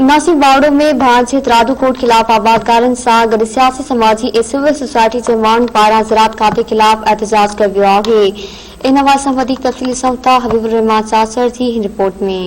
ناصر ٻاوڙو ۾ ڀاڻ جي هٿرادو کوٽ خلاف آبادگارن سان گڏ سياسي سماجي ۽ سول سوسائٽي جي ماڻهن پاران زراعت کاتي خلاف احتجاج ڪيو ويو آهي. ان حوالي سان وڌيڪ تفصيل ڏسون ٿا حبيب الرحمان چاچڙ جي هن رپورٽ ۾.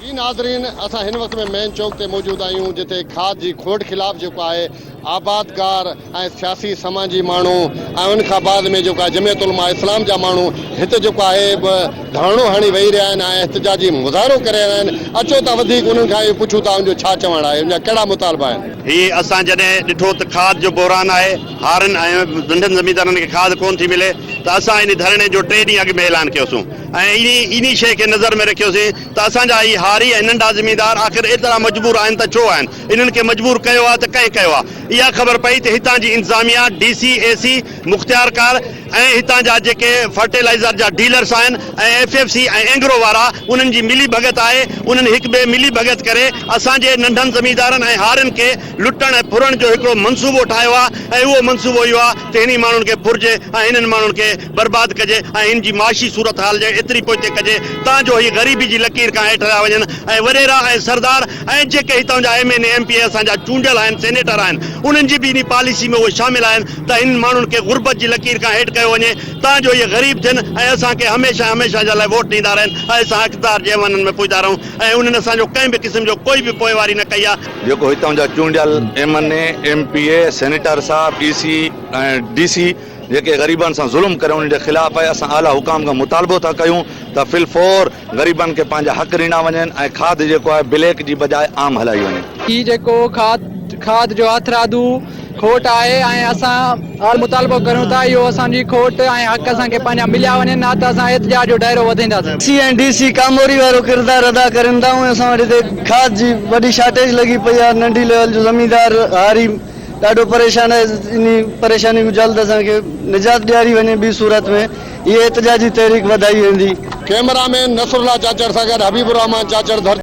جي ناظرين اسان هن وقت ۾ مين چوڪ تي موجود آهيون جتي کاڌ جي کوٽ خلاف جيڪو آهي آبادگار ۽ سياسي سماجي ماڻهو ۽ ان کان بعد ۾ جيڪو آهي جمعيت علماء اسلام جا ماڻهو هت جيڪو آهي به ڌرڻو هڻي ويهي رهيا آهن ۽ احتجاجي مظاهرو ڪري رهيا آهن اچو ته وڌيڪ انهن کان اهو پڇون ٿا ان جو ڇا چوڻ آهي ان جا ڪهڙا مطالبا آهن. هي اسان جڏهن ڏٺو ته کاڌ جو بحران آهي هارين ۽ ننڍن زميندارن کي کاڌ ڪونه ٿي ملي ته اسان انهي ڌرڻي جو ٽي ڏينهن اڳ ۾ اعلان ڪيوسون ۽ انهي انهي شيء کي نظر ۾ رکيوسين ته اسان جا هي هاري ۽ ننڍا زميندار آخر ايترا مجبور آهن ته ڇو آهن انهن کي مجبور ڪيو آهي ته ڪنهن ڪيو آهي؟ اها خبر پئي ته هتان جي انتظاميا، ڊي سي، اي سي، مختيارڪار ۽ هتان جا جيڪي فرٽيلائيزر جا ڊيلرس آهن ۽ ايف ايف سي ۽ اينگرو وارا انهن جي ملي ڀڳت آهي، انهن هڪ ٻئي ملي ڀڳت ڪري اسان جي ننڍن زميندارن ۽ هارين کي لٽڻ ۽ ڦرڻ جو هڪڙو منصوبو ٺاهيو آهي ۽ اهو منصوبو اهو آهي ته هني ماڻهن کي ڦرجي ۽ هنن ماڻهن کي برباد ڪجي ۽ هن جي معاشي صورتحال جي ايتري پوئتي ڪجي تان جو هي غريبي جي لڪير کان هيٺ رهيا وڃن ۽ وڏيرا ۽ سردار ۽ جيڪي هتان جا M N A M P A اسان جا چونڊيل آهن سينيٽر آهن انهن جي به انهي پاليسي ۾ اهي شامل آهن ته هنن ماڻهن کي غربت جي لڪير کان هيٺ ڪيو وڃي تان جو اهي غريب ٿين ۽ اسان کي هميشه هميشه جا لاء ووٽ ڏيندا رهن ۽ اسان اقتدار جي ايوانن ۾ پڄندا رهون ۽ انهن اسان جو ڪنهن به قسم جو ڪوئي به پوئواري نه ڪئي آهي. جيڪو هتان جا چونڊيل M N A, M P A, senator صاحب، اي سي ۽ ڊي سي جيڪي غريبن سان ظلم ڪري انهن جي خلاف آهي اسان اعليٰ حڪام کان مطالبو ٿا ڪيون ته في الفور غريبن کي پنهنجا حق ڏنا وڃن ۽ کاڌ جيڪو آهي بليڪ جي بجاء عام هلائي وڃي. هي جيڪو کاڌ کاڌ جو هٿرادو کوٽ آهي ۽ اسان مطالبو ڪريون ٿا اهو اسان جي کوٽ ۽ حق اسان کي پنهنجا مليا وڃن نه ته اسان احتجاج جو دائرو وڌائينداسين. سي ۽ ڊي سي ڪاموري وارو ڪردار ادا ڪرين ٿا ۽ اسان وٽ هتي کاڌ جي وڏي شارٽيج لڳي پئي آهي ننڍي ليول جو زميندار هاري ڏاڍو پريشان آهي انهي پريشاني کان جلد اسان کي نجات ڏياري وڃي ٻي صورت ۾ هي احتجاجي تحريڪ وڌائي ويندي. ڪئميرا مين نصرالله چاچڙ سان گڏ حبيب الرحمان چاچڙ ڌرتي.